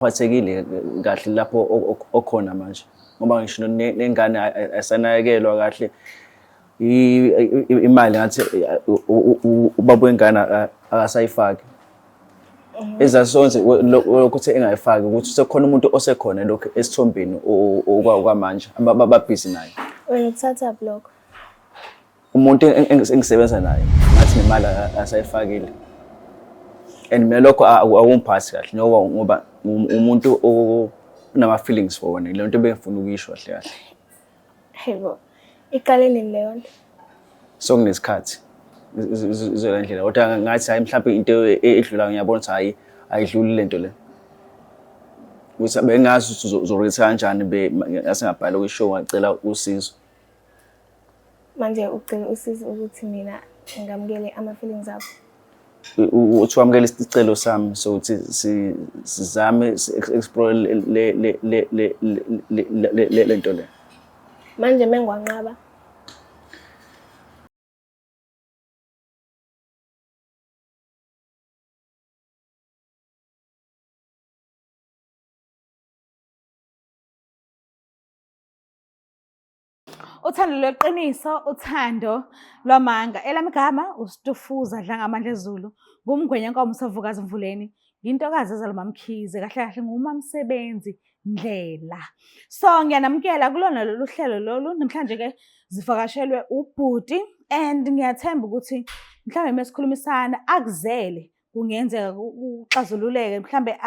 Phathekile kahle lapho okhona manje ngoba ngisho nengane ayisanakekelwa kahle imali ngathi ubaba wengane akasayifaki. Ezasonze lokhu uthi engayifaki ukuthi sekukhona umuntu osekhona lokhu esithombeni okwamanje ababhizi naye. Wena ukuthathaphi lokho? Umuntu engisebenza naye ngathi nemali asayifakile and mina lokho akungiphathi kahle ngoba ngoba umuntu onama-feelings for wena le nto bengifuna ukuyisho kahle kahle. Hayibo, iqale nini leyo nto? Sokunesikhathi izola ndlela kodwa ngathi hayi mhlawumbe into edlulayo ngiyabona ukuthi hhayi ayidluli le nto le. Ukuthi bengazi ukuthi uzoretha kanjani ngase ngabhala kwi-show ngacela usizo. Manje ucela usizo ukuthi mina ngamukele ama-feelings akho. Uthi wamukela isicelo sami sokuthi sizame explore le le le le le le nto le. Manje mengwanqaba. Uthando lweqiniso, uthando lwamanga. Elami igama uStufuza Dlangamandla Zulu, ngumngwenya nkomo sovukazi mvuleni. Ngintokazi ezalwa uMamkhize, kahle kahle ngumamsebenzi Ndlela. So ngiyanamukela kulona lolu hlelo lolu namhlanje ke zivakashelwe ubhuti and ngiyathemba ukuthi mhlawumbe mesikhulumisana akuzele kungenzeka kuxazululeke mhlambe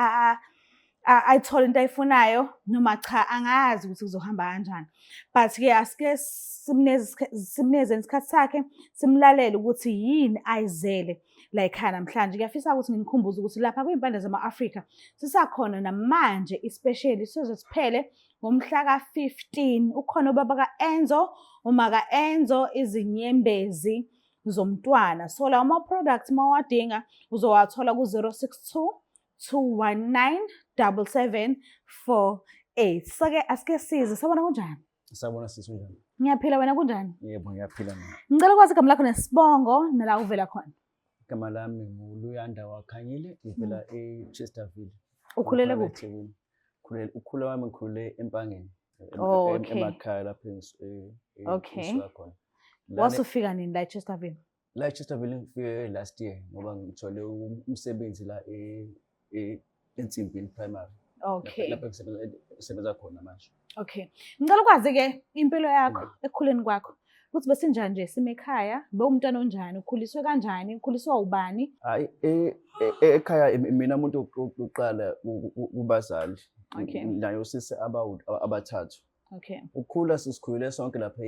ayithole into ayifunayo noma cha angazi ukuthi kuzohamba kanjani but ke asike simneze isikhathi sakhe simlalele ukuthi yini ayizele la ekhaya namhlanje. Ngiyafisa ukuthi nginikhumbuze ukuthi lapha kwizimpande zama-Afrika sisakhona namanje isipesheli sizoze siphele ngomhla ka-15. Ukhona ubaba ka-Enzo, uma ka-Enzo, izinyembezi zomntwana. So lawo ma-products uma uwadinga uzowathola ku-062 219 7748. So-ke asike size, sabona kunjani? Sawubona sisi unjani? Ngiyaphila wena kunjani? Yebo ngiyaphila mina. Ngicela ukwazi igama lakho nesibongo nala uvela khona. Igama lami nguLuyanda Wakhanyile ngivela eChesterville. Ukhulele kuphi? eThekwini. Khulele ukhula wami ngikhulele eMpangeni. Oh, okay. Emakhaya lapho engisuka khona. Wasufika nini la eChesterville? La eChesterville ngifike last year ngoba ngithole umsebenzi la eNsimbini Primary. Okay. Lapho ngisebenza khona manje. Okay. Ngicela ukwazi-ke impilo yakho ekukhuleni kwakho ukuthi besinjani nje sime ekhaya, bewumntwana onjani, ukhuliswe kanjani, ukhuliswa ubani? Hayi ekhaya mina umuntu wokuqala kubazali. Okay. Naye usisi abathathu. Okay. Ukukhula sisikhulile sonke lapha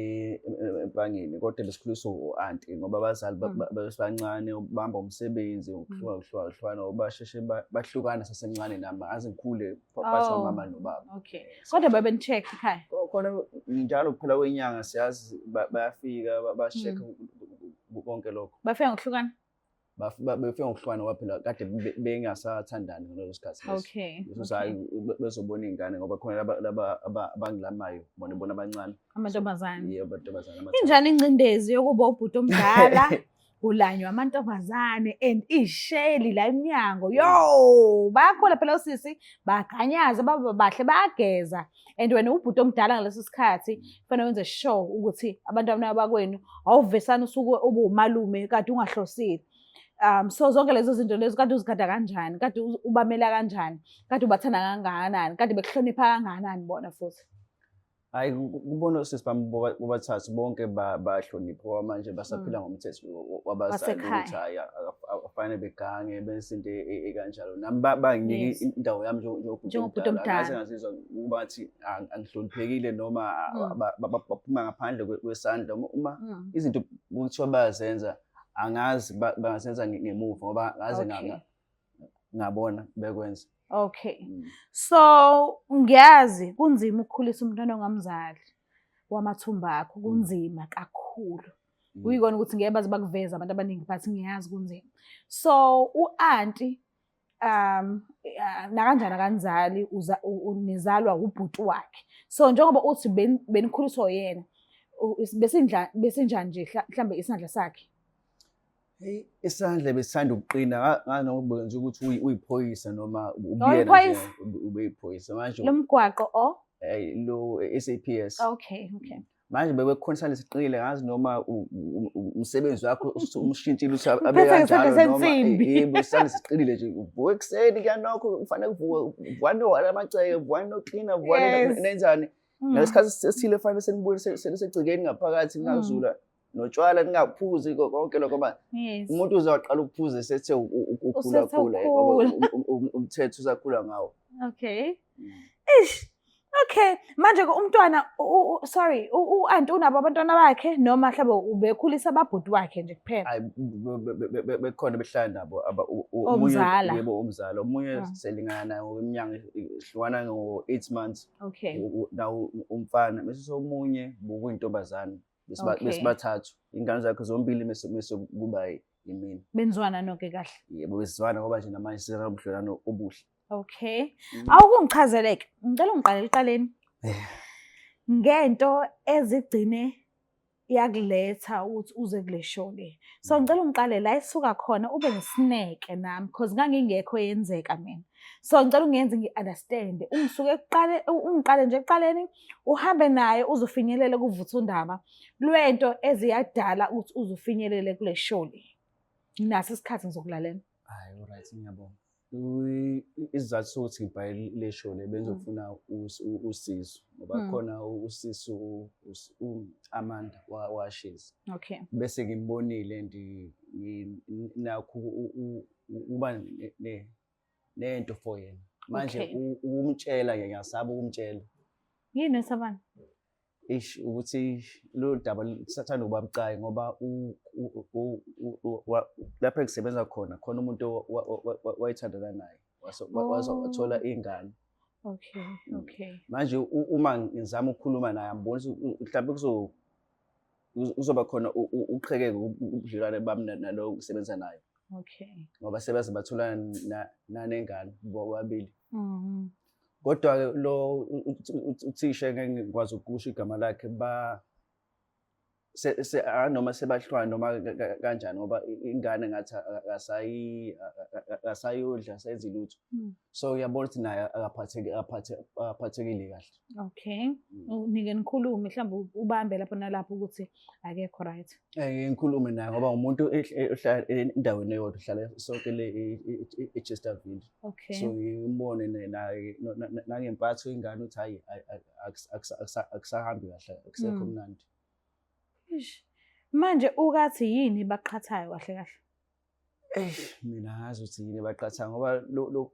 empangeni kodwa besikhuliswa u-anti ngoba abazali babebancane ubamba umsebenzi ukuhluka ukuhlukana basheshe bahlukana sasemncane nami aze ngikhule phakathi Oh. kwamama nobaba. Okay. Kodwa babeni-check ekhaya. Khona njalo kuphela kwenyanga siyazi bayafika ba-check konke lokho. Bafika ngokuhlukana? Befika ngokuhlukana ngoba phela kade bengasathandani ngaleso sikhathi leso. Okay. Leso hayi bezobona iy'ngane ngoba khona laba laba abangilamayo bona bona abancane. Amantombazane. Yebo amantombazane amathathu. Injani ingcindezi yokuba ubhuti omdala kulanywa amantombazane and isheli la emnyango. Yo, bayakhula phela osisi, baganyaza baba bahle bayageza. And wena ubhuti omdala ngaleso sikhathi kufanele wenze sure ukuthi abantwana bakwenu awuvesana usuke ube umalume kade ungahlosile. So zonke lezo zinto lezo kade uzigada kanjani, kade ubamela kanjani, kade ubathanda kangakanani, kade bekuhlonipha kangakanani bona futhi. Hhayi kubona osisi bami bobathathu bonke bayahlonipha ngoba manje basaphila ngomthetho wabazali Wasekhaya. ukuthi hhayi akufanele begange benze into ekanjalo. Nami banginika indawo yami njengobhuti Njengobhuti omdala. Ngaze omdala. ngazizwa kubathi angihloniphekile noma baphuma ngaphandle kwesandla. Uma izinto kuthiwa bayazenza angazi bangazenza ngemuva ngoba ngaze ngabona bekwenza. Okay. So ngiyazi kunzima ukukhulisa umntwana ongamzali wamathumba akho, kunzima kakhulu. Kuyikona ukuthi ngeke baze bakuveze abantu abaningi but ngiyazi kunzima. So u-anti nakanjani akanizali nizalwa ubhuti wakhe. So njengoba uthi benikhuliswa uyena, besinjani nje mhlambe isandla sakhe? Hey, isandla besithanda ukuqina nganoma ukuthi uyiphoyisa noma ubuyena Uyiphoyisa? nje ubeyiphoyisa manje. Lo mgwaqo o Lo SAPS. Okay. Manje bekukhona isandla esiqinile, ngazi noma umsebenzi wakho umshintshile ukuthi abe Uphethe ngesandla kanjalo noma sensimbi. Yebo, isandla siqinile nje, uvuka ekuseni kuyanokho kufanele kuvuke, vukani nowala amaceke, vukani noklina, vukani nenzani. Ngesikhathi esithile fanele senibuye senisegcekeni ngaphakathi, ningazula notshwala, ningaphuzi konke lokho ngoba umuntu uze waqala ukuphuza esethe ukhula Usethe khula, ngoba ukhula. umthetho usakhula ngawo. Okay. Ish. Okay, manje ke umntwana sorry, u-anti unabo abantwana bakhe noma mhlawumbe ubekhulisa ababhuti wakhe nje kuphela? Hayi, bekhona behlala nabo omunye. Omzala. Yebo, umzala. Omunye selingana naye ngokweminyaka, hlukana ngo-8 months. Nawo umfana, bese somunye bokuyintombazane. Besibathathu. Ingane zakhe zombili bese kuba yimina. Benzwana nonke kahle. Yebo, besizwana ngoba nje namanje sisenobudlelwano obuhle. Okay. Awukungichazeleke. Ngicela ungiqale eqaleni. Ngento ezigcine yakuletha ukuthi uze kule show le. So ngicela ungiqale la isuka khona, ube nesineke nami because ngangingekho yenzeka mina. So ngicela ungenze ngi-understand. Ungisuke ekuqale, ungiqale nje ekuqaleni, uhambe naye uzofinyelele kuvuthundaba lwento eziyadala ukuthi uzufinyelele kule show le. Nginaso isikhathi, ngizokulalela. Hayi, alright, ngiyabonga. Isizathu sokuthi ngibhale le show le, bengizofuna usizo ngoba khona usisi u-Amanda washezi. Bese ngimbonile and nakho uba nento for yena. Manje ukumtshela ngiyasaba ukumtshela. Yini esabani? Ish, ukuthi lolu daba lisathanda ukuba bucayi ngoba lapho engisebenza khona, khona umuntu wayethandana naye wathola ingane. Manje uma ngizama ukukhuluma naye, angiboni ukuthi mhlawumbe kuzoba khona uqhekeko ubudlelwane bami nalo ngisebenza naye. Ngoba sebaze batholana nanengane bobabili. Kodwa-ke lo uthisha, ngeke ngikwazi ukusho igama lakhe, ba noma sebahlukana noma kanjani, ngoba ingane ngathi akasayodla, akasayenzi lutho. So uyabona ukuthi naye akaphathekile kahle. Okay. Nike nikhulume mhlawumbe, ubambe lapho nalapho ukuthi akekho right. Ngikhulume naye ngoba umuntu ohlala endaweni eyodwa, uhlala sonke le e-Chesterville. So ngimbone naye nangempatho ingane ukuthi hhayi, akusahambi kahle, akusekho mnandi. Eish. Manje ukathi yini baqhathayo kahle kahle? Eish, mina angazi ukuthi yini baqhatha ngoba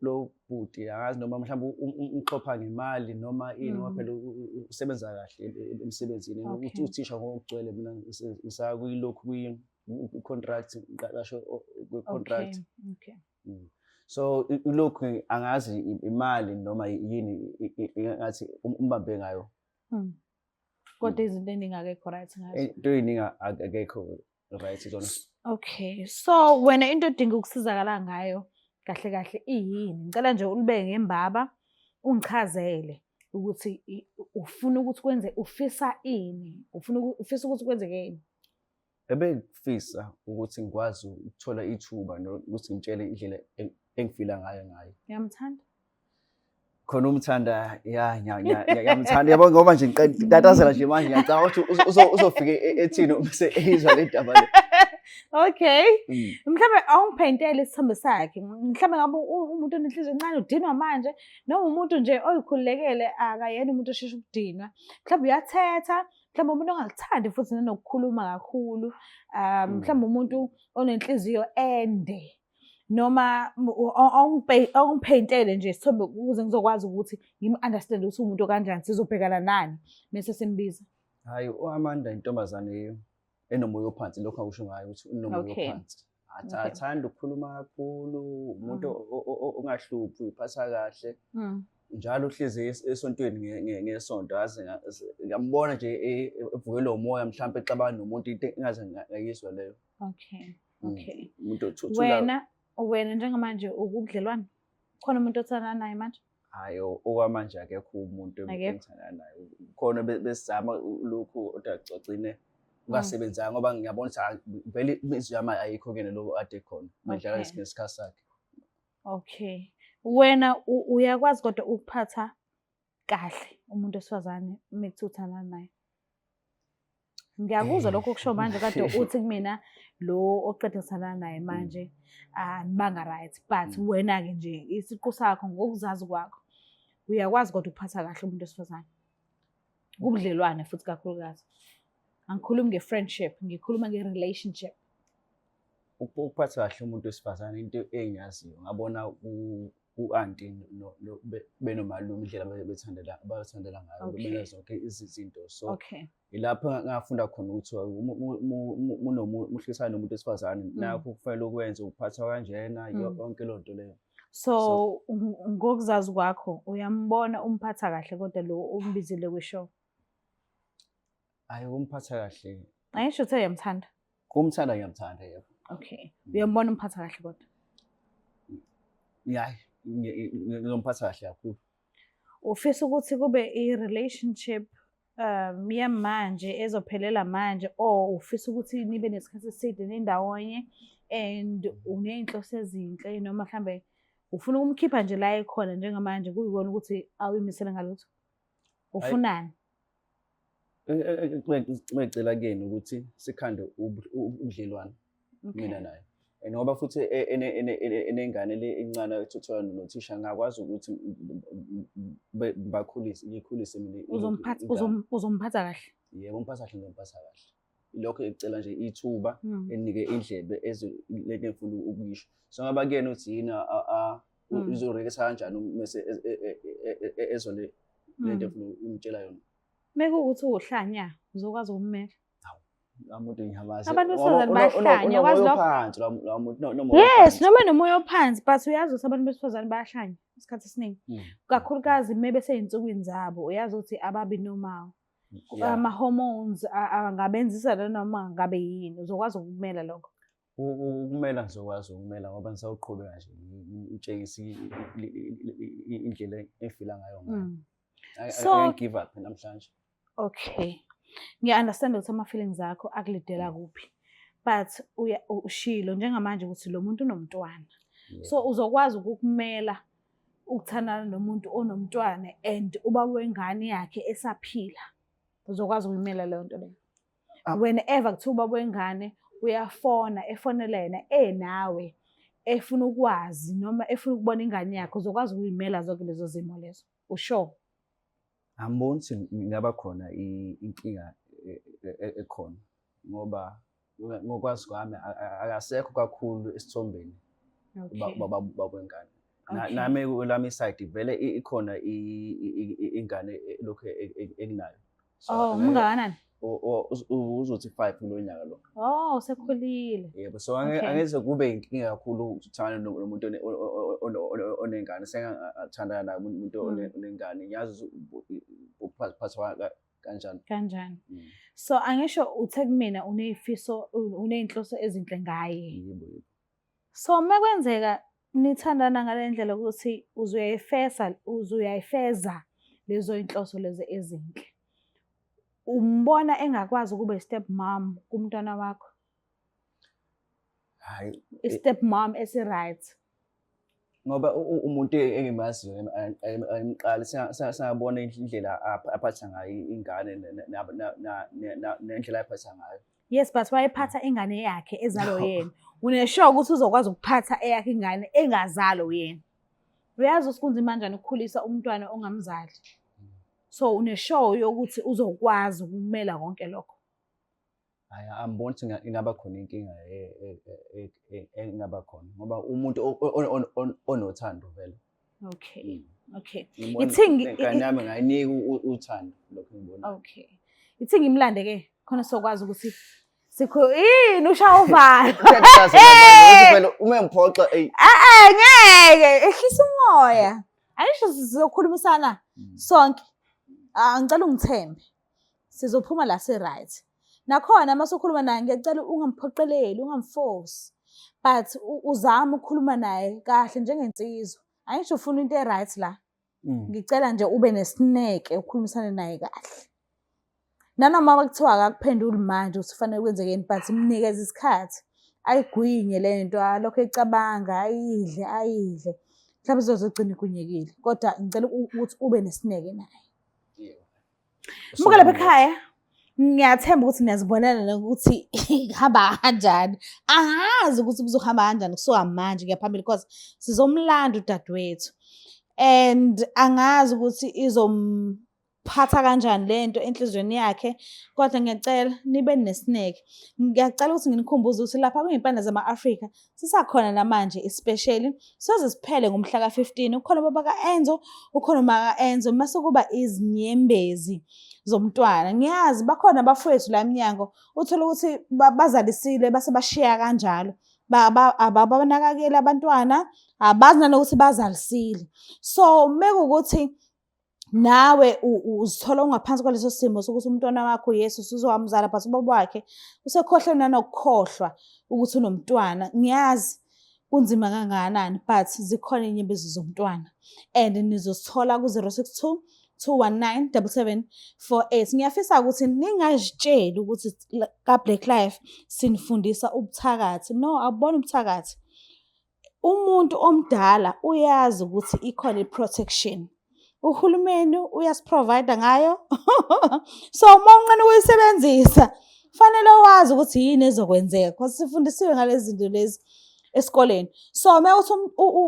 lo bhuti angazi noma mhlawumbe umxhopha ngemali noma ini, ngoba phela usebenza kahle emsebenzini. Uthisha ngokugcwele, mina ngisaya kuyilokhu kwi-contract, ngiqashwe kwi-contract. So ilokhu angazi imali noma yini ngathi umbambe ngayo. Kodwa izinto eningi akekho right ngazo. Into eyiningi akekho right zona. Okay. So wena into odinga ukusizakala ngayo kahle kahle iyini? Ngicela nje ulibeke ngembaba, ungichazele ukuthi ufuna ukuthi kwenze, ufisa ini? Ufuna ufisa ukuthi kwenzekeni? Ebengifisa ukuthi ngikwazi ukuthola ithuba nokuthi ngimtshele indlela engifila ngayo ngaye. Uyamthanda? Khona umthanda, ya, ngiyamthanda yabo, ngoba nje ngitatazela nje manje, ngiyacabanga ukuthi uzofike ethini bese eyizwa le ndaba le. Okay. Mhlawumbe awungipheyintele isithombe sakhe. Mhlawumbe ngabe umuntu onenhliziyo encane udinwa manje, noma umuntu nje oyikhululekele, akayena umuntu osheshe ukudinwa. Mhlawumbe uyathetha, mhlawumbe umuntu ongakuthandi futhi nanokukhuluma kakhulu. Mhlawumbe umuntu onenhliziyo ende. Noma awungipheyintele nje isithombe ukuze ngizokwazi ukuthi ngim-understand ukuthi umuntu okanjani, sizobhekana nani mese simbiza. Hhayi, u-Amanda intombazane enomoya ophansi, lokho angisho ngayo ukuthi unomoya ophansi. Athanda ukukhuluma kakhulu, umuntu ongahluphi, uyiphatha kahle. Njalo uhlezi esontweni ngesonto, aze ngiyambona nje evukelwe umoya, mhlawumbe exabana nomuntu, into engaze ngayizwa leyo. Umuntu othuthula. Wena njengamanje ukubudlelwane, khona umuntu othandana naye manje? Hhayi, okwamanje akekho umuntu Akekho. engithandana naye. Khona besizama lokhu, kodwa gcine Ungasebenzanga ngoba ngiyabona ukuthi vele imizwa yami ayikho kuyena lo ade khona. Bedlala ngesikhathi sakhe. Okay. Wena uyakwazi kodwa ukuphatha kahle umuntu wesifazane uma kuthiwa uthandana naye? Ngiyakuzwa lokho okusho manje kade uthi kumina lo oqeda ukuthandana naye manje anibanga right, but wena-ke nje isiqu sakho ngokuzazi kwakho uyakwazi kodwa ukuphatha kahle umuntu wesifazane kubudlelwane futhi kakhulukazi. Angikhulumi nge-friendship, ngikhuluma nge-relationship. Ukuphatha kahle umuntu wesifazane into engiyaziyo ngabona u-anti benomalume indlela bethandela abathandela ngayo bemela zonke izinto, so ilapho ngafunda khona ukuthi muhlukisana nomuntu wesifazane nakho kufanele ukwenze ukuphathwa kanjena yonke loo nto leyo. So ngokuzazi kwakho uyambona umphatha kahle kodwa lo umbizile kwi-show? Hhayi, umphatha kahle. Ayisho uthe uyamthanda. Kumthanda ngiyamthanda, yebo. Okay. Uyambona umphatha kahle kodwa? Yayi, ngizomphatha kahle kakhulu. Ufisa ukuthi kube i-relationship yamanje ezophelela manje, or ufisa ukuthi nibe nesikhathi eside nindawonye and uney'nhloso ezinhle, noma mhlambe ufuna ukumkhipha nje la ekhona njengamanje kuyikona ukuthi awuyimisele ngalutho? Ufunani? Ngicela kuyena ukuthi sikhande ubudlelwano mina naye. And ngoba futhi enengane le encane ethuthuka nothisha, ngakwazi ukuthi bakhulise, ngikhulise mina. Uzomphatha uzomphatha kahle? Yebo, umphatha kahle, ngizomphatha kahle. Lokho ekucela nje ithuba enike indlebe lento engifuna ukuyisho. So ngoba kuyena uthi yini uzorekisa kanjani mese ezwa le lento efuna ukumtshela yona. Mekuwukuthi uhlanya uzokwazi ukummela? La muntu ngiyamazi. Abantu besifazane bayahlanya, wazi lokho? Phansi la muntu nomoya. Yes, noma nomoya ophansi, but uyazi ukuthi abantu besifazane bayahlanya isikhathi esiningi. Kakhulukazi uma besey'nsukwini zabo, uyazi ukuthi ababi normal. Ama-hormones angabenzisa noma ngabe yini, uzokwazi ukumela lokho? Ukumela ngizokwazi ukumela ngoba ngisawuqhubeka nje ngitshengise indlela engifila ngayo ngayo. I give up namhlanje. Okay. Ngiya-understand ukuthi ama-feelings akho akulidela kuphi. But ushilo njengamanje ukuthi lo muntu unomntwana. So uzokwazi ukukumela ukuthandana nomuntu onomntwana and ubaba wengane yakhe esaphila. Uzokwazi ukuyimela leyo nto leyo? Whenever kuthiwa ubaba wengane uyafona, efonela yena enawe, efuna ukwazi noma efuna ukubona ingane yakhe, uzokwazi ukuyimela zonke lezo zimo lezo? Usho? Angiboni ukuthi ingaba khona inkinga ekhona ngoba ngokwazi kwami akasekho kakhulu esithombeni baba wengane. Nami kwelami i-side vele ikhona ingane elokhu enginayo. So, Oh, ungakanani? Uzothi 5 kulo nyaka lo. Oh, usekhulile. Yebo, so angeze kube inkinga kakhulu ukuthandana nomuntu onengane. Sengathandana naye umuntu onengane. Ngiyazi uphathwa kanjani. Kanjani. So angisho uthe kumina uney'fiso, uney'nhloso ezinhle ngaye. Yebo, yebo. So uma kwenzeka nithandana ngale ndlela ukuthi uzuyayifeza lezo y'nhloso lezo ezinhle, umbona engakwazi ukuba i-step mom kumntwana wakho? Hhayi. I-step mom esi-right. Ngoba umuntu engimaziyo ayimqali singabona indlela aphatha ngayo ingane nendlela ayiphatha ngayo. Yes, but wayephatha ingane yakhe ezalwa yena. Unesure ukuthi uzokwazi ukuphatha eyakhe ingane engazalwa yena. Uyazi ukuthi kunzima kanjani ukukhulisa umntwana ongamzali. So unesure yokuthi uzokwazi ukumela konke lokho. Hhayi, angiboni ukuthi ingaba khona inkinga engaba khona ngoba umuntu onothando vele. Okay. Okay. Ingane yami ngayinika uthando lokho engibonayo. Okay. Ithi ngimlande ke khona sokwazi ukuthi sikho yini ushaya uvalo. Phela uma ngiphoxa ey. Eh ngeke ehlisa umoya. Ayisho sizokhulumisana sonke. Ngicela ungithembe. Sizophuma la si right. Nakhona uma usukhuluma naye ngiyacela ungamphoqeleli, ungamforce. But uzame ukukhuluma naye kahle njengensizwa. Angisho ufuna into e-right la. Ngicela nje ube nesineke ukhulumisane naye kahle. Nanoma kuthiwa akakuphenduli manje ukuthi kufanele kwenzekeni but mnikeze isikhathi ayigwinye le nto alokhu ecabanga ayidle ayidle mhlawumbe izozogcina igwinyekile kodwa ngicela ukuthi ube nesineke naye. Muke lapha ekhaya ngiyathemba ukuthi niyazibonela nokuthi kuhamba kanjani. Angazi ukuthi kuzohamba kanjani kusuka manje kuya phambili because sizomlanda udadewethu and angazi ukuthi izomphatha kanjani le nto enhliziyweni yakhe kodwa ngiyacela nibe nesineke. Ngiyacela ukuthi nginikhumbuze ukuthi lapha kwizimpande zama-Afrika Sisakhona namanje especially soze siphele ngomhla ka-15 ukhona ubaba ka-Enzo ukhona uma ka-Enzo mase kuba izinyembezi zomntwana ngiyazi bakhona abafowethu la emnyango uthole ukuthi bazalisile base bashiya kanjalo ababanakakeli abantwana abazi nanokuthi bazalisile so mekuwukuthi nawe uzithola ungaphansi kwaleso simo sokuthi umntwana wakho yes usuzowamzala but ubaba wakhe usekhohlwe nanokukhohlwa ukuthi unomntwana ngiyazi kunzima kangakanani but zikhona iy'nyembezi zomntwana and nizosithola ku-062 219 7748 ngiyafisa ukuthi ningazitsheli ukuthi ka-Black Life sinifundisa ubuthakathi no akubona ubuthakathi Umuntu omdala uyazi ukuthi ikhona i-protection. Uhulumeni uyasi-provide-a ngayo. So uma unqena ukuyisebenzisa, fanele wazi ukuthi yini ezokwenzeka cause sifundisiwe ngalezi zinto lezi esikoleni. So uma uthi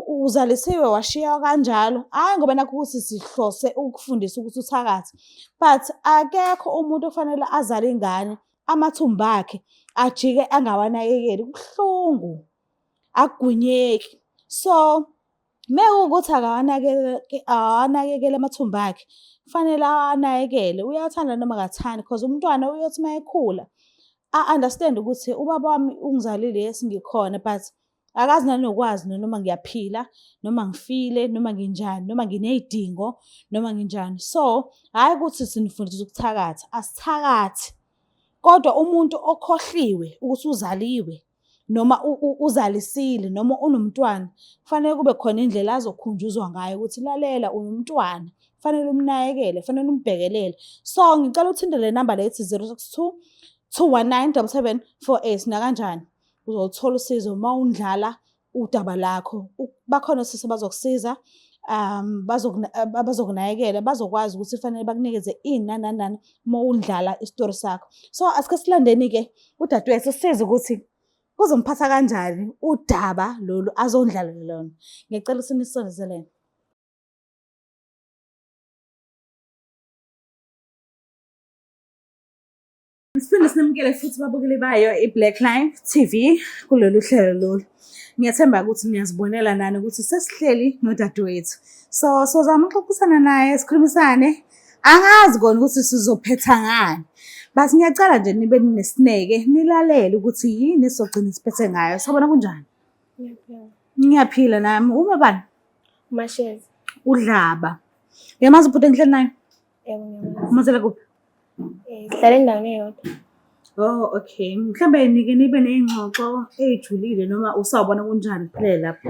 uzalisiwe washiya kanjalo, hhayi ngoba nakhu ukuthi sihlose ukufundisa ukuthi uthakathe, but akekho umuntu ofanele azale ingane amathumba akhe ajike angawanakekeli, kubuhlungu. Akugwinyeki. So, mekuwukuthi akawanakekeli amathumba akhe, kufanele awanakekele. Uyathanda noma akathandi cause umntwana uyothi uma ekhula a-understand-e ukuthi ubaba wami ungizalile yes ngikhona but akazi nanokwazi noma ngiyaphila noma ngifile noma nginjani noma nginey'dingo noma nginjani. So, hhayi ukuthi sinifundisa ukuthakatha, asithakathi kodwa umuntu okhohliwe ukuthi uzaliwe noma uzalisile noma unomntwana kufanele kube khona indlela azokhunjuzwa ngayo ukuthi lalela unomntwana kufanele umnakekele kufanele umbhekelele so ngicela uthinte le namba le ethi 062 219 7748 nakanjani uzoluthola usizo uma undlala udaba lakho bakhona osisi abazokusiza um bazokunakekela bazokwazi ukuthi fanele bakunikeze ini nani nani nani uma undlala isitori sakho so asike silandeni-ke udadewethu sisize ukuthi kuzomphatha kanjani udaba lolu azondlalela lona ngiyacela ukuthi nisondezelene. Siphinde sinamukele futhi babukeli bayo i-Black Life TV kulolu hlelo lolu. Ngiyathemba ukuthi niyazibonela nani ukuthi sesihleli nodadewethu. So sozama ukuxoxisana naye sikhulumisane. Angazi kona ukuthi sizophetha ngani. But ngiyacela nje nibe nesineke nilalele ukuthi yini esizogcina siphethe ngayo. Sawubona kunjani? Ngiyaphila. Ngiyaphila nami. Uma bani? Mashezi. Udlaba. Uyamazi ubhuti engihleli naye? Yebo ngiyamazi. Umazela kuphi? Eh, sihlala endaweni eyodwa. Oh, okay. Mhlambe nike nibe ney'ngxoxo ey'julile noma usawubona kunjani kuphelele lapho?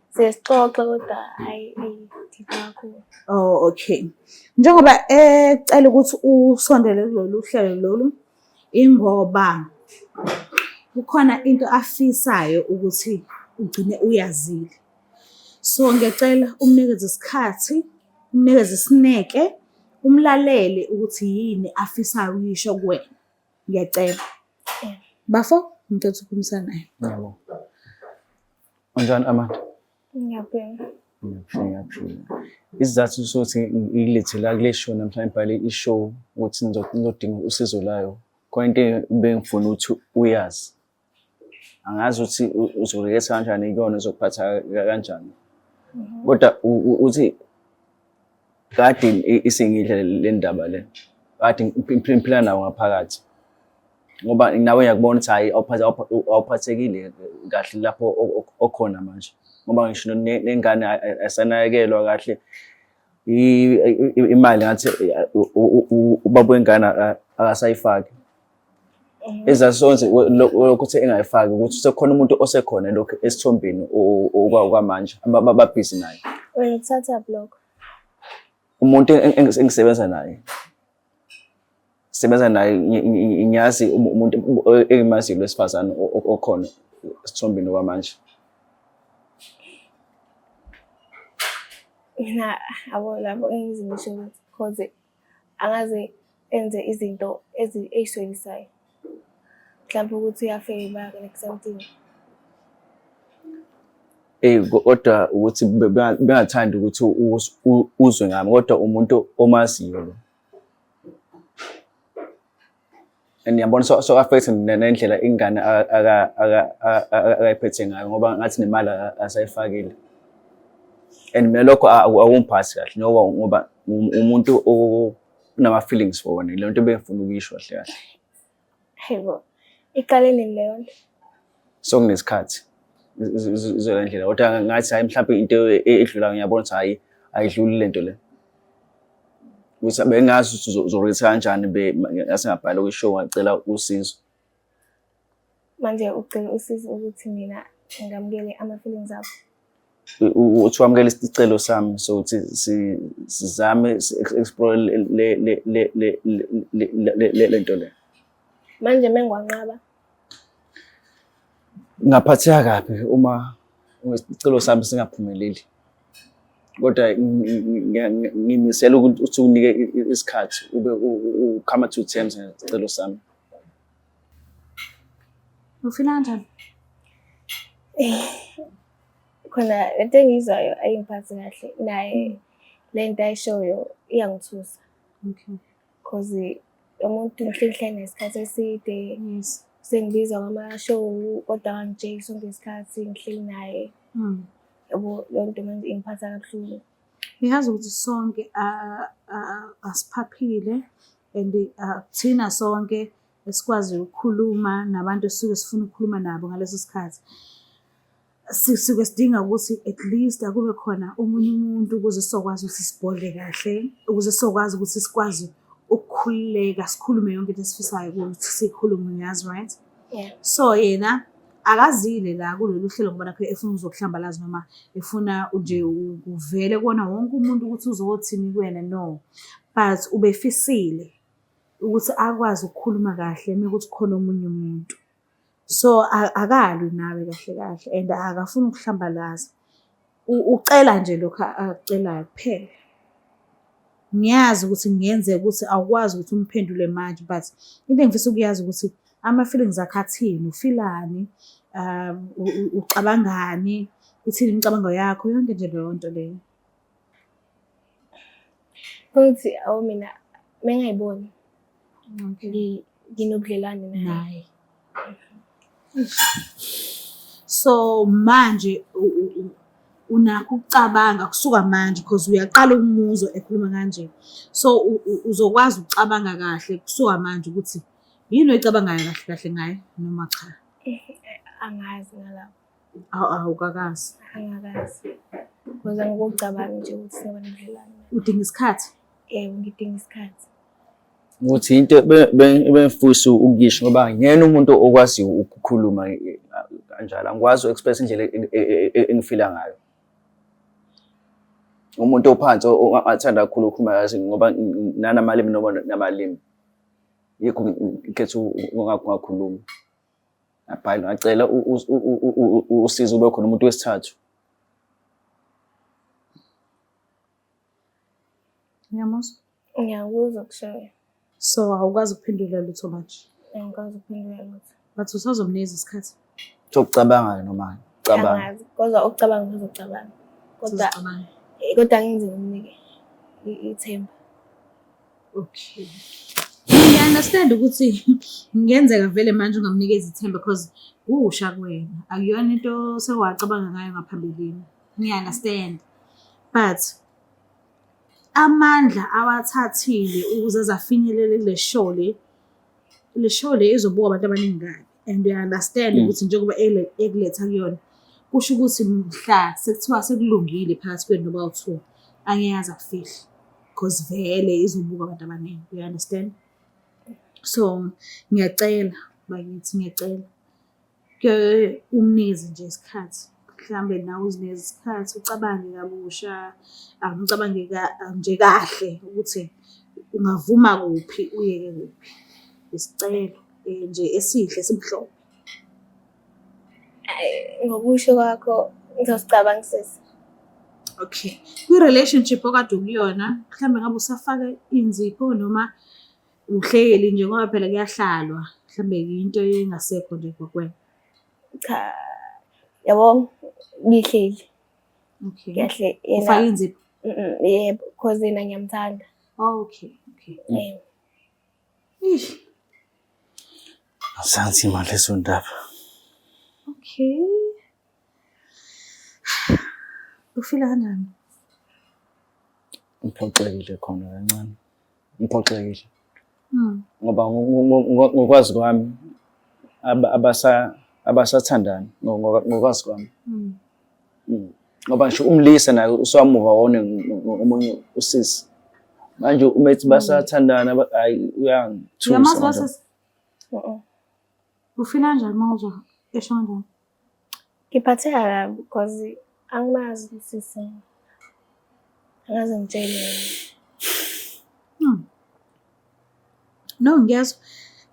Siyasixoxa kodwa hhayi eyi-deep kakhulu. Oh, okay. Njengoba ecela ukuthi usondele kulolu hlelo lolu, ingoba kukhona into afisayo ukuthi ugcine uyazile. So ngiyacela umnikeze isikhathi, umnikeze isineke, umlalele ukuthi yini afisayo ukuyisho kuwena. Ngiyacela. Bafo, ngicela ukuthi ukhulumisane naye. Ngiyabonga. Unjani Amanda? Ngiyaphila. Ngiyaphila, ngiyaphila. Isizathu sokuthi ngilethe la kule show namhlanje ngibhale i-show ukuthi ngizodinga usizo layo. Khona into ebengifuna ukuthi uyazi. Angazi ukuthi uzoreketha kanjani kuyona uzokuphatha kanjani. Kodwa uthi kade isingidla le ndaba le. Kade ngiphila nawo ngaphakathi. Ngoba nawe ngiyakubona ukuthi hhayi awuphathekile kahle lapho okhona manje. Ngoba ngisho nengane ayisanakekelwa kahle. Imali ngathi ubaba wengane akasayifaki. Ezasonze lokhu uthi engayifaki ukuthi sekukhona umuntu osekhona lokhu esithombeni okwamanje ababhizi naye. Wena uthatha lokho. Umuntu engisebenza naye. Sebenza naye ngiyazi umuntu engimaziyo wesifazane okhona esithombeni okwamanje. Mina abo labo engize ngisho ukuthi cause angaze enze izinto ey'solisayo. Mhlampe ukuthi uyafeba like something. Eyi kodwa ukuthi bengathandi ukuthi uzwe ngami kodwa umuntu omaziyo lo. And ngiyabona so affect nendlela ingane akayiphethe ngayo ngoba ngathi nemali asayifakile. And mina lokho akungiphathi kahle ngoba umuntu onama-feelings for wena, le nto ebengifuna ukuyisho kahle kahle. Hayibo, iqale nini leyo nto? Sokunesikhathi izola ndlela kodwa ngathi hhayi mhlawumpe into edlulayo ngiyabona ukuthi hhayi ayidluli le nto le. Ukuthi bengazi ukuthi uzo-rate kanjani ngase ngabhala kwi-show ngacela usizo. Manje ucela usizo ukuthi mina ngamukele ama-feelings akho? Ukuthi wamukele isicelo sami sokuthi sizame si-explore le nto le. Manje mengiwanqaba? Ngingaphatheka kabi uma isicelo sami singaphumeleli. Kodwa ngimisela ukuthi unike isikhathi ube u-come to terms ngesicelo sami. Ufila kanjani? Khona lento engiyizwayo ayingiphathi kahle naye le nto ayishoyo iyangithusa. Okay. Cause lo muntu ngihleli ngihleli naye isikhathi eside. Yes. Sengibizwa kwama-show kodwa akangitsheli sonke isikhathi ngihleli naye. Yabo leyo nto manje ingiphatha kabuhlungu. Ngiyazi ukuthi sonke asiphaphile and akuthina sonke esikwaziyo ukukhuluma nabantu esisuke sifuna ukukhuluma nabo ngaleso sikhathi. Sisuke sidinga ukuthi at least akube khona omunye umuntu ukuze sizokwazi ukuthi sibhodle kahle, ukuze sizokwazi ukuthi sikwazi ukukhululeka sikhulume yonke into esifisayo ukuthi siyikhulume, uyazi right? Yeah. So yena akazile la kulolu hlelo ngoba nakho efuna ukuzokuhlambalaza noma efuna nje kuvele kuwona wonke umuntu ukuthi uzothini kuwena, no. But ubefisile ukuthi akwazi ukukhuluma kahle mekuthi khona omunye umuntu. So akalwi nawe kahle kahle and akafuni ukuhlambalaza. Ucela nje lokhu akucelayo kuphela. Ngiyazi ukuthi kungenzeka ukuthi awukwazi ukuthi umphendule manje but into engifisa ukuyazi ukuthi ama-feelings akho athini, ufilani, ucabangani, ithini imicabango yakho, yonke nje leyo nto leyo. Futhi awu mina mengayiboni nginobudlelwane naye. Naye. So manje unakho ukucabanga kusuka manje because uyaqala ukumuzwa ekhuluma kanje. So uzokwazi ukucabanga kahle kusuka manje ukuthi yini oyicabangayo kahle kahle ngaye noma cha? Angazi ngalapho. Awukakazi. Angakazi. Because angikucabangi nje ukuthi singaba nobudlelwane. Udinga isikhathi? Yebo, ngidinga isikhathi. Ukuthi into ebengifisa ukuyisho ngoba ngiyena umuntu okwaziyo ukukhuluma kanjalo, angikwazi uku-express indlela engifila ngayo. Umuntu ophansi ongathanda kakhulu ukukhuluma yazi ngoba nanamalimi noma namalimi. Yikho ngikhetha ukungakhulumi. Ngabhala ngacela usizo ube khona umuntu wesithathu. Ngiyamuzwa. Ngiyakuzwa kushoyo. So awukwazi ukuphendula lutho manje. Angikwazi ukuphendula lutho. But usazomnikeza isikhathi. Sokucabanga noma cabanga. Angazi. Kodwa ukucabanga ngizocabanga. Kodwa Usazocabanga. kodwa ngize ngimnike ithemba. Okay. Ngiya-understand ukuthi kungenzeka vele manje ungamnikeza ithemba because kusha kuwena. Akuyona into osewacabanga ngayo ngaphambilini. Ngiya-understand. But amandla awathathile ukuze aze afinyelele kule show le, le show le izobukwa abantu abaningi kabi. And uya-understand ukuthi njengoba ekuletha kuyona, kusho ukuthi mhla sekuthiwa sekulungile phakathi kwenu noba u-two, angeke aze akufihle. Because vele izobukwa abantu abaningi, you understand? So ngiyacela bakithi, ngiyacela. Ke umnikeze nje isikhathi. Mhlambe nawe uzinikeze isikhathi ucabange kabusha, ucabange nje kahle ukuthi Ungavuma kuphi uyeke kuphi? Isicelo nje esihle simhlophe. Ngokusho kwakho ngizosicabangisisa. Okay. Kwi-relationship okade ukuyona, mhlawumbe ngabe usafaka inzipho noma uhleli nje ngoba phela kuyahlalwa, mhlawumbe into engasekho nje ngokwena. Cha, yabo ngihleli. Okay. Ngiyahle yena. Ufake inzipho? Yebo, cause yena ngiyamthanda. Okay, okay. Yebo. Eish. Asanzima lezo ndaba. Okay. Ufila kanjani? Ngiphoxekile khona kancane. Ngiphoxekile. Ngoba ngokwazi kwami abasathandani ngokwazi kwami. Ngoba ngisho umlisa naye usamuva wona omunye usisi. Manje uma ethi basathandana hayi uyangithusa. Uyamazi lo sisi? Uh-uh. Ufila kanjani uma uzwa esho kanjani? Ngiphatheka kabi because angimazi usisi. Angaze ngitshele. No, ngiyezwa.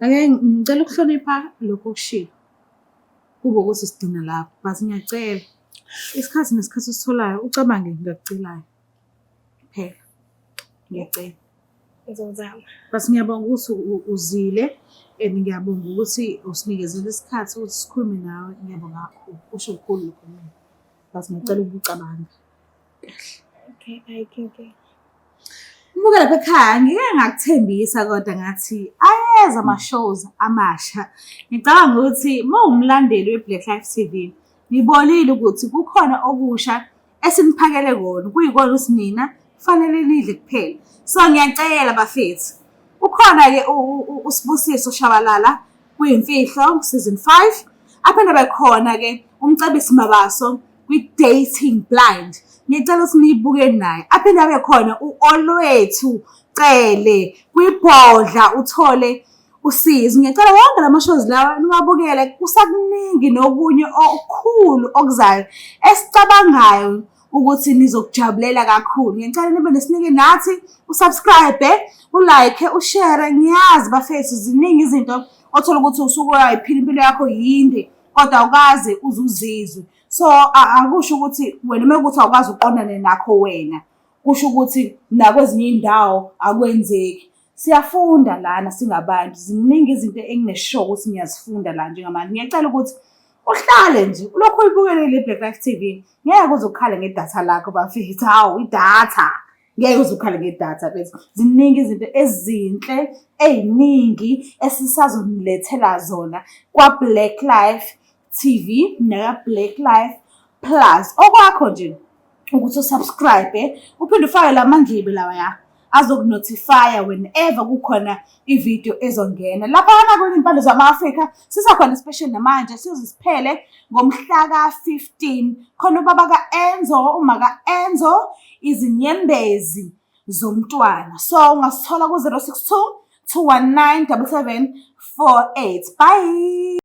Ake ngicela ukuhlonipha lokho okushilo. Kube ukuthi sigcina lapho, but ngiyacela isikhathi nesikhathi ositholayo ucabange ngakucelayo. Kuphela. Ngiyacela. Ngizozama. But ngiyabonga ukuthi uzile and ngiyabonga ukuthi usinikezele isikhathi ukuthi sikhulume nawe. Ngiyabonga kakhulu. Kusho lukhulu lokho kumina. But ngiyacela ukucabanga. Okay, ayikho inkinga. Mbuka lapha ekhaya ngike ngakuthembisa kodwa ngathi ayeza ama-shows amasha. Ngicabanga ukuthi uma uwumlandeli we-Black Life TV nibonile ukuthi kukhona okusha esiniphakele kona, kuyikona ukuthi nina kufanele nidle kuphela. So ngiyacela bafethu, ukhona-ke uSibusiso Shabalala kuyimfihlo season 5, aphinde bekhona-ke uMcebisi Mabaso kwi-Dating Blind. Ngicela ukuthi niyibuke naye. Aphinde abe khona u-Olwethu Cele kwibhodla uthole usizo. Ngiyacela wonke lama shows lawa niwabukele, kusakuningi nokunye okukhulu okuzayo esicabangayo ukuthi nizokujabulela kakhulu. Ngiyacela nibe nesineke nathi, usubscribe, ulike, ushare. Ngiyazi bafethu ziningi izinto othola ukuthi usuke uyayiphila impilo yakho yinde kodwa awukaze uzuzizwe. So akusho ukuthi wena uma kuthi awukwazi uqondane nakho wena, kusho ukuthi nakwezinye iy'ndawo akwenzeki. Siyafunda lana singabantu, ziningi izinto enginesure ukuthi ngiyazifunda la njengamanje. Ngiyacela ukuthi uhlale nje ulokhu uyibukele le Black Life TV. Ngeke uze ukhale ngedatha lakho bafethu. Hawu, idatha. Ngeke uze ukhale ngedatha mfethu. Ziningi izinto ezinhle ey'ningi esisazonilethela zona kwa-Black Life TV naka-Black Life Plus. Okwakho nje ukuthi usubscribe, uphinde ufake la mandlebe lawaya azokunotifya whenever kukhona ividiyo ezongena. Laphana kwizimpande zama-Afrika sisakhona special namanje, siyoze siphele ngomhla ka-15. Khona ubaba ka-Enzo, uma ka-Enzo, izinyembezi zomntwana. So ungasithola ku-062 219 7748. Bye!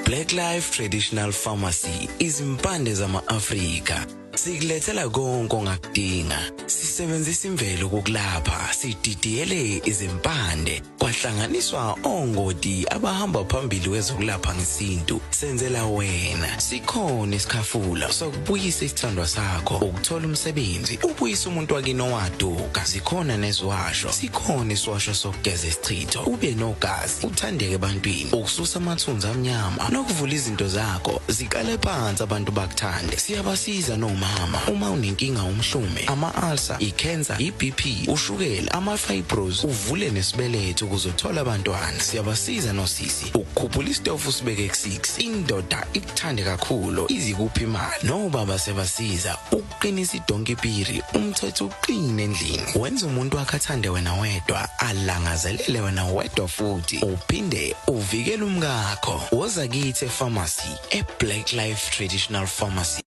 Black Life Traditional Pharmacy, izimpande zama-Afrika. Sikulethela konke ongakudinga. Sisebenzisa imvelo ukukulapha, sididiyele izimpande, kwahlanganiswa ongoti abahamba phambili kwezokulapha ngesintu. Senzela wena. Sikhona isikhafula sokubuyisa isithandwa sakho, ukuthola umsebenzi, ubuyise umuntu wakini owaduka. Zikhona neziwasho, sikhona isiwasho sokugeza isichitho, ube nogazi, uthandeke ebantwini, ukususa amathunzi amnyama nokuvula izinto zakho ziqale phansi abantu bakuthande. Siyabasiza nomama uma unenkinga umhlume, ama-ulcer, i-cancer, i-BP, ushukela, ama-fibros, uvule nesibeletho ukuze uthole abantwana. Siyabasiza nosisi ukukhuphula isitofu usibeke ku-6, indoda ikuthande kakhulu izikuphi imali. Nobaba siyabasiza ukuqinisa idonki piri, umthetho uqine endlini, wenza umuntu wakhe athande wena wedwa, alangazelele wena wedwa futhi uphinde uvikele umkakho. Woza kithi epharmacy e-Black Life Traditional Pharmacy.